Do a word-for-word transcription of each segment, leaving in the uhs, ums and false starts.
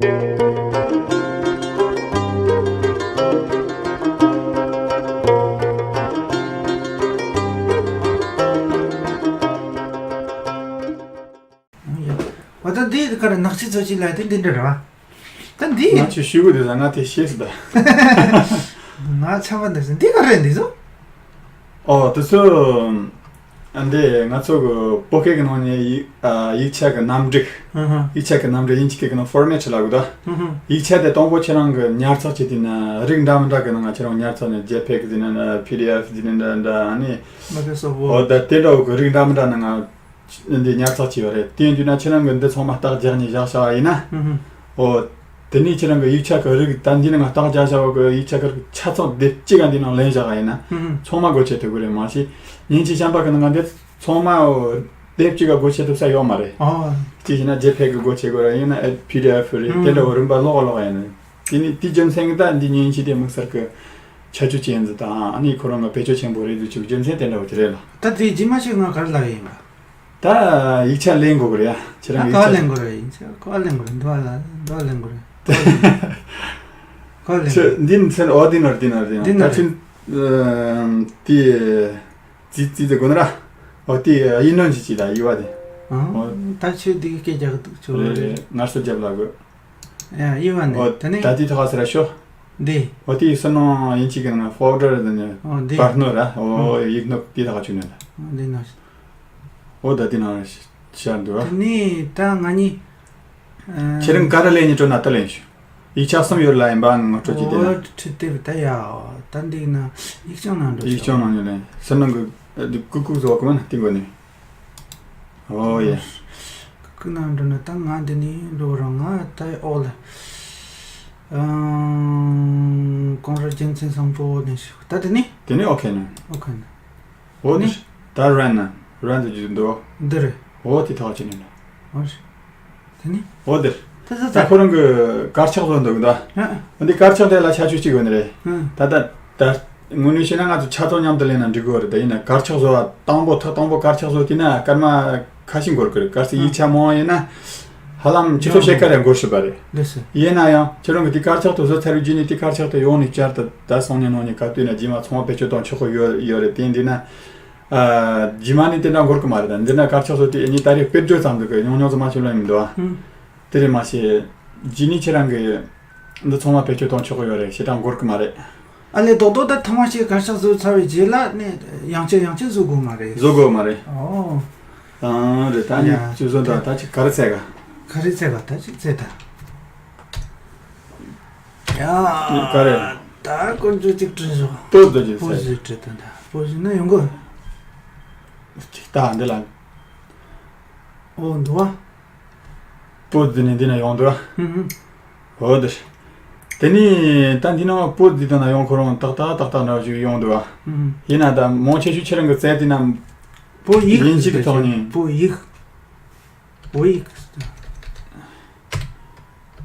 འོ་ད་འདི་ག་རེ་ནག་ཆུ་ཚོ་ཅི་ལ་དེ་འདི་འདྲ་རེད་བ། ད་འདི། ང་ཚོས་ཞུ་གི་འདུག་ཟེར་ང་དེ་ཤེས་སུ་ད། ང་ཆ་བ་འདི་ཟེར་འདི་ག་རེ་འདི་ཚོ། ཨོ་དེ་ཚོ། ཨ་འདི་ང་ཚོ་གི་བོད་སྐད་ཀྱི་ནང་ནས་ཡིག་ཨ་ཡིག་ཆ་གི་རྣམ་སྒྲིག་ཧུ་ཧུ། ཡིག་ཆ་གི་རྣམ་སྒྲིག་དབྱིན་ཇི་སྐད་ཀྱི་ནང་ཕོར་མེ་ཊི་ལབ་གི་འདུག་ཧུ་ཧུ། ཡིག་ཆ་དེ་དང་པོ་ཁྱེད་རང་གི་ཉར་ཚགས་བྱེད་དུས་ན་རིགས་འདྲ་མི་འདྲ་གི་ནང་ང་ཁྱེད་རང་ཉར་ཚགས་ནས་ཇེ་ཕེག་ཟེར་ན་འདྲ་པི་ཌི་ཨེཕ་ཟེར་ན་འདྲ་འདྲ་ཨ་ནི། མ་གི་སོ་བོ། ཨོ་ད་དེ་འདྲ་བོ་གི་རིགས་འདྲ་མི་འདྲ་ནང་ང་འདི་ཉར་ཚགས་བྱས་པ་རེད། དེ་ཡིན་དུས་ན་ཁྱེད་རང་གི་འདི་ཚང་མ་རྟགས་རྒྱག་ནས་བཞག་བྱ་བ་ཡིན་ན། ཧུ་ཧུ། ཨོ། དེ་ནས་ཁྱེད་རང་གི་ཡིག་ཆ་གི་རིགས་ད་འདི་ནང་ང་རྟགས་རྒྱག་བྱ་བ་གི་ཡིག་ཆ་གི་རིགས་ཆ་ཚང་སྡེབ་གཅིག་ག་འདི་ནང་ལེན་བཞག་པ་ཡིན་ན། ཧུ་ཧུ། ཚང་མ་སྒོ་ཕྱེ་ཐུབ་གི་རེད། མ་གཞི་མཉེན་ཆས་གཞན་པ་གི་ནང་ང་འདི་ཚང་མ་ཨོ་སྡེབ་གཅིག་ག་སྒོ་ཕྱེ་ཐུབ་ས་ཡོད་མ་རེད། ཨོ། གཅིག་བྱས་ན་ཇེ་ཕེག་གི་སྒོ་ཕྱེ་དགོས་རེད། ཡིན་ན་པི་ཌི་ཨེཕ་རེད། དེ་འདྲ་བོ་རིམ་པ་ལོག་ལོག་ཡིན་ན། དེ་ནི་དེའི་རྒྱུ་མཚན་གྱིས་ད་འདི་མཉེན་ཆས་དེ་དམིགས་བསལ་གྱི་ཁྱད་ཆོས་ཅན་ཟིག་དང་ཨ་ནི་ཁོ་རང་གི་བེད་སྤྱོད་ཆེན་པོ་རེད་ཟེར་ཆོག་རྒྱུ་མཚན་དེ་འདྲ་བོ་ཅིག་རེད་ལ། ད་དེ་རྗེས་མ་ཞིག་ང་ག་རེ་ལབ་ཡིན་པ། ད་ཡིག་ཆ་ལེན་དགོས་གི་རེད་ཡ། ཁྱེད་རང་ད་ག་ཡིག་ཆ་ལེན་དགོས་རེད། ཡིག་ཆ་ག་ལེན་དགོས་རེད། འདི་བ་ལ་འདི་བ་ལེན་དགོས་རེད། ག་ལེན་དགོས་རེད། ག་ལེན་ཆེ་དགོས་རེད། འདི་ནི་ཚེ་ཨོ་འདི་ནོར་འདི་ནོར་འདི་འདི་ནོར་ནོར་ད་རེད། ཆུ་དེ་ཙི་ཙི་ཙི་དགོས་ན་ར། ཨོ་དེ་ཡིན་ནོ་ཅི་ཅི་ད་ཡི་བ་དེ། ཨང་། ཨོ། ད་ཆུ་འདི་གི་སྐད་རྒྱག་གི་འདུག་ཆུ་རེད་རེད། རེད། ངར་སོ་རྒྱབ་ལ་དགོས། ཡ་ཡི་བ་ནི་ཨོ་ད་ནི། ད་དེ་ཐོག་ཁ་སི་ར་ཤོ། འདི། ཨོ་དེ་སི་ནོ་ཡིན་ཅི་གི་ན་ཕོ་ཌར་དེ་ནི་ཨོ་འདི། བར་སྣོ་ར། ཨོ་ཨོ། ཡིག་སྣོ་དེ་ཐོག་ཁ་ཆུ་ནི་ལ། ཨོ་འདི་ནོ། ཨོ་ད་དེ་ན་ཤར་འདུག་ཨ། དེ་ནི་ད་ང་གཉིས། ཨ། ཁྱེད་རང་ག་རེ་ལེན་ནི་སྤྲོ་ན་ད་ལེན་ཤོ། ཡིག་ཆ་གསུམ་ཡོད་ལ་ཡིན་པ་ངོ་སྤྲོད་ཀྱི་དེ་ན། ཨོ་ཁྲི་དེབ་ད་ཡ། ད་འདི་ན་ཡིག་ཆ་ནང་འགྲོ་ཡིག་ཆ་ནང་ནི་ལེན་སི་ནང་གི་ཀུ་ཀུ་ཟོ་གི་མ་ན་ཏིང་གོ་ནི། ཨོ་ཡ། ཀུན་ན་འགྲོ་ན་ད་ང་འདི་ནས་འགྲོ་རང་ང་ད་ཨོ་ལ། ཨང་། གོང་ར་རྒྱལ་མཚན་བཟང་པོ་ནས་ཤོག་ད་དེ་ནི། དེ་ནི་ཨོ་ཁེ་ནི། ཨོ་ཁེ་ནི། ཨོ་ནི། ད་རན་ན་རན་དུ་རྒྱུ་འདུག་འདི་རེད། ཨོ་དེ་ཐག་ཆོད་ནི་ལ། ཨོ་རེད། དེ་ནི། ཨོ་དེར། ད་ད་ད་ད་ཁོ་རང་གི་དཀར་ཆག་བཟོ་འདུག་ད། ཨ། འདི་དཀར་ཆག་དེ་ལ་ཆ་ཆུ་གཅིག་ཡོད་ནི་རེད། ཨ། ད་ད་ད། དངོས་གནས་བཤད་ན་ང་ཚོ་ཆ་ཚང་མཉམ་དུ་ལེན་ན་འགྲིག་གི་རེད། ད་ཡིན་ན་དཀར་ཆག་བཟོ་བ་དང་པོ་ཐག་དང་པོ་དཀར་ཆག་བཟོ་དུས་ན་སྐར་མ་ཁ་ཤས་འགོར་གི་རེད། གལ་སྲིད་ཡིག་ཆ་མང་བ་ཡིན་ན། ཧ་ལམ་ཆུ་ཚོད་ཕྱེད་ཀ་རེ་འགོར་སྲིད་པ་རེད། ལགས་སོ། ཡིན་ན་ཡང་ཁྱེད་རང་གི་དེ་དཀར་ཆག་དེ་བཟོ་ཚར་བའི་རྗེས་ནས་དེ་དཀར་ཆག་དེ་ཡོང་ནས་བསྐྱར་དུ་ད་སང་ཉིན་གནངས་ཉིན་ག་དུས་ན་རྗེས་མ་ཚང་མ་བེད་སྤྱོད་གཏོང་ཆོག་གི་ཡོད་ཡོད་རེད། དེ་འདི་ན། ཨ། རྗེས་མ་ནས་དེ་འདྲ་འགོར་གི་མ་རེད། ད་འདི་ན་དཀར་ཆག་བཟོ་དེ་ཨ་ནི་ད་རེས་དཔེར་བརྗོད་ཙམ་འདུག་གི་ཉུང་ཉུང་ཙམ་མ་བྱུང་ལ་ཡིན་འདུག་ཨ། ཧུམ། དེ་རེད་མ་ཤེས། རྗེས་ནས་ཁྱེད་རང་གི་འདི་ཚང་མ་བེད་སྤྱོད་གཏོང་ཆོག་གི་ཡོད་རེད། ཞེ་དྲག་འགོར་གི་མ་རེད། ཨ་ལས་རྡོག་རྡོག་ད་ཐེངས་མ་ཞིག་དཀར་ཆག་བཟོས་ཚར་བའི་རྗེས་ལ་ནི་ཡང་བསྐྱར་ཡང་བསྐྱར་བཟོ་དགོས་མ་རེད། བཟོ་དགོས་མ་རེད། ཨོ། ཨང་རེད། ད་ནི་ཡ། ཅུ་བཟོ་ད་ད་ཅིག་ག་རེ་ཚད་ག་ག་རེ་ཚད་ག་ད་ཅིག་ཚད་ད། ཡ། ག་རེ། ད་དཀོན་མཆོག་ཅིག་བྲིས་ཤོག་པོ་ཟེར་ཅིག་པོ་ཚད། ཟེར་བྲིས་ད་ད་པོ་ཟེར་ན་ཡོང་གི་ཅིག་ད་འདི་ལ། ཨོ་འདུག་བ། པོ་འདི་ནས་འདི་ན་ཡོང་འདུག་བ། ཧུམ་ཧུམ། ཨོ་འདིར། དེ་ནས་ད་འདི་ནང་པོ་འདི་དང་ན་ཡོང་ཁོ་རང་ཏག་ཏག་ཏག་ཏག་འདྲ་བ་ཞིག་ཡོང་འདུག་བ། ཧུམ་ཧུམ། ཡིན་ན་ད་མང་ཆེ་ཤོས་ཁྱེད་རང་གི་རྩལ་དེ་ན། པོ་ཡིག་དབྱིན་ཇི་གི་ཐོག་ནས། པོ་ཡིག་པོ་ཡིག་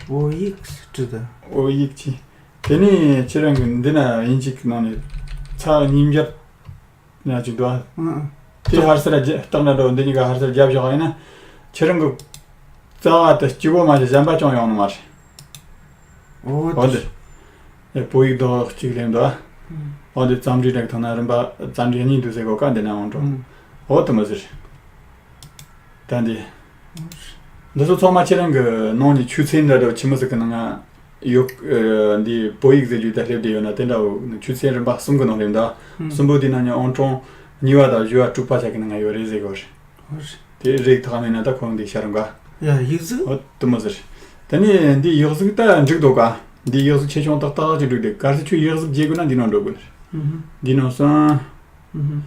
པོ་ཡིག་བྲིས་ད། ཨོ་ཡིག་ཅི། དེ་ནས་ཁྱེད་རང་གི་འདི་ན་དབྱིན་ཇི་གི་ནང་ནས་ཚགས་གཉིས་འབྱར། ཡང་ཅིག་འདུག་ཨ། ཨང་། དེ་ཧར་སེ་ར་རྒྱ་སྟག་ན་འགྲོ་འདི་གཉིས་ཀ་ཧར་སེ་ར་རྒྱབ་བཞག་ཡིན་ན། ཁྱེད་རང་གི་རྩ་བ་དེ་སྐྱིད་པོ་མ་བྱས་གཞན་པ་ཅང་ཡོང་ནི་མ་རེད། ཨོ་དེ། ཨེ་པོ་ཡིག་རྡོག་གཅིག་ལེན་འདུག་ཨ། ཨང་། ཨོ་དེ་རྩོམ་རིག་རིགས་ཐོག་ན་རིམ་པ་རྩོམ་རིག་གཉིས་འདུག་ཟེར་གོ་ཀ་འདི་ན་འོང་འགྲོ། ཨང་། ཨོ་དེ་མི་ཟེར། ད་འདི། འདི་ཚོ་ཚང་མ་ཁྱེད་རང་གི་ནང་ནས་ཆུ་ཚན་འདྲ་འདྲ་ཆི་མོ་ཟིག་གི་ནང་ང་ཡོད། ཨ། འདི་བོད་ཡིག་ཟེར་རྒྱུ་ད་སླེབས་བསྡད་ཡོད་ན་དེ་འདྲ་བོ་ཆུ་ཚན་རིམ་པ་གསུམ་གི་ནང་སླེབས་འདུག་ཨ། ཧུམ། གསུམ་པོ་དེ་ནང་ནས་ཨང་གྲངས་གཉིས་པ་དང་བཞི་པ་དྲུག་པ་ཆ་གི་ནང་ང་ཡོད་རེད་ཟེར་གོ་རེད། ཧོ་རེད། དེ་རིགས་ཐག་མེད་ན་ད་ཁོང་འདི་ཤར་འགའ། ཡ་ཡིག་གཟུགས། ཨོ་དུ་མོ་ཟེར། དེ་ནས་འདི་ཡིག་གཟུགས་ད་འགྲིག་འདུག་ག་འདི་ཡིག་གཟུགས་ཆེ་ཆུང་ཏག་ཏག་ཅིག་འགྲིག་འདུག་གལ་སྲིད་ཁྱོད་ཡིག་གཟུགས་བརྗེ་དགོས་ན་འདི་ནང་འགྲོ་དགོས་རེད། ཧུམ་ཧུམ། འདི་ནང་སོང་། ཨུ་ཧུ།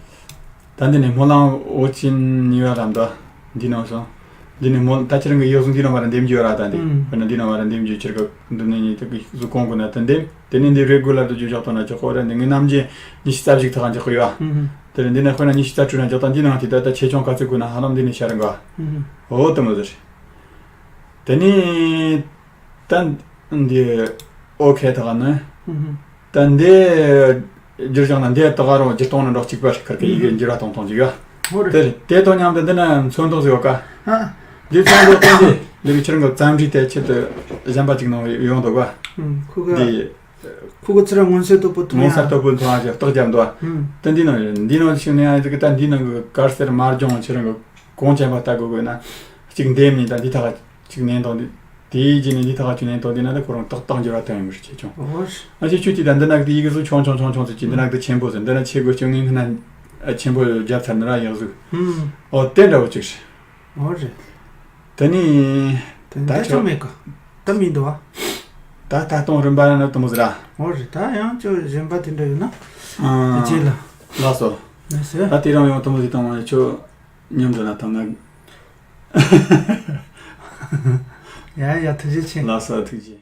ད་འདི་ནས་སྨོན་ལམ་འོ་ཅིན་ཉི་བ་རམ་ད། འདི་ནང་སོང་། འདི་ནས་སྨོན་ད་ཁྱེད་རང་གི་ཡོད་སོང་འདི་ནང་བར་འདེམས་རྒྱུ་ཡོད་ར་ད་འདི། ཨུ། དཔེར་ན་འདི་ནང་བར་འདེམས་རྒྱུ་ཁྱེད་ཀྱི་འདི་ནས་ཉིད་དུ་གཟུགས་གོང་གུ་ན་ད་འདེམས། དེ་ནས་འདི་རེ་གུ་ལར་དུ་རྒྱུ་འཇོག་ཐོག་ན་ཅི་ཁོ་ར་འདི་ངའི་ནམ་རྒྱུན་ཉི་ཤུ་རྩ་བཞི་ཐག་འཇོག་གི་ཡོད། ཨུ་ཧུ། དེ་ནས་འདི་ནས་དཔེར་ན་ཉི་ཤུ་རྩ་དྲུག་ན་འཇོག་ད་འདི་ནང་དེ་ད་ད་ཆེ་ཆུང་ག་ཚོད་དགོས་ན་ཧ་ལམ་འདི་ནས་ཤར་འགའ། ཨུ་ཧུ། འོ་དུ་མོ་ཟེར། དེ་ནས། ད་འདི་ཨོ་ཁེ་ཐག་ནི། ཧུམ་ཧུམ། ད་འདི་བསྒྱུར་བཞག་ན་འདི་ད་ག་རང་བསྒྱུར་གཏོང་ན་འགྲོ་གཅིག་པ་ཞིག་ཁར་ཁེ་ཡི་གེ་འགྱུར་བ་གཏོང་གཏོང་ཅིག་ཡོད། ཧོ་རེད། དེ་དེ་དང་མཉམ་དུ་འདི་ན་ཚོན་མདོག་ཟེར་བ་ཀ་ཧ། འདི་ཚོན་མདོག་སྟོན་གྱི། འདི་གི་ཁྱེད་རང་གི་བརྩམས་འགྲུས་དེ་ཆེད་དུ་གཞན་པ་ཅིག་ནང་ཡོང་འདུག་བ། ཨུམ། ཁོ་ག་འདི་ཁོ་གི་ཚུར་མངོན་གསལ་དོད་པོ་ཐོན་མངོན་གསལ་ཡ། དོད་པོ་ཐོན་ཡ་ཞིག་རྟགས་རྒྱབ་འདུག་བ། ཨུམ། ད་འདི་ནང་འདི་ནང་ཞིག་ནས་ཡང་ཟིག་ད་འདི་ནང་གི་དཀར་སེར་དམར་ལྗང་ཁྱེད་རང་གི་གོང་ཆེན་པ་ལྟ་དགོས་དགོས་ན། གཅིག་འདེམས་ནས་ད་འདི་ཐག་གཅིག་ནན་ཏང་འདི། དེའི་རྗེས་ནས་འདི་ཐག་གཅིག་ནན་ཏང་འདི་ན་ད་ཁོ་རང་ཏག་ཏག་འགྱུར་བ་ཐོན་ཡོང་གི་རེད་ཁྱེད་ཆུང་། ཨོ། ཨ་ཅེ་ཁྱོད་ཀྱིས་ད་འདི་ན་འདི་ཡི་གེ་གཟུགས་ཆུང་ཆུང་ཆུང་ཆུང་ཟེར་གྱི་འདི་ན་འདི་ཆེན་པོ་ཟེར་འདི་ན་ཆེ་དགོས་ཁྱོད་ངས་འདི་ན་ཆེན་པོ་རྒྱབ་ཚར་ནི་ར་ཡག་གཟུགས། ཨུམ། ཨོ་དེ་འདྲ་བོ་ཅིག་རེད། ཨོ་རེད། དེ་ནས་དེ་ད་འདྲ་ཁྱོད་ཅང་མེད་གི། ད་མི་འདུག་ཨ། ད་ད་དུང་རིམ་པ་ན་དུ་མོ་ཟེར་ར། ཨོ་རེད། ད་ཡང་ཁྱོད་གཞན་པ་དེ་འདྲ་ཡོད་ན། ཨ། རྗེས་ལ། ལགས་སོ། ལགས་སོ། ད་དེ་རིང་ཡང་དུ་མོ་ཟིག་བཏང་བ་ཁྱོད་མཉམ་དུ་ན་བཏང་ན། ཡ་ཡ་ཐུགས་རྗེ་ཆེ། ལགས་སོ་ཐུགས་རྗེ།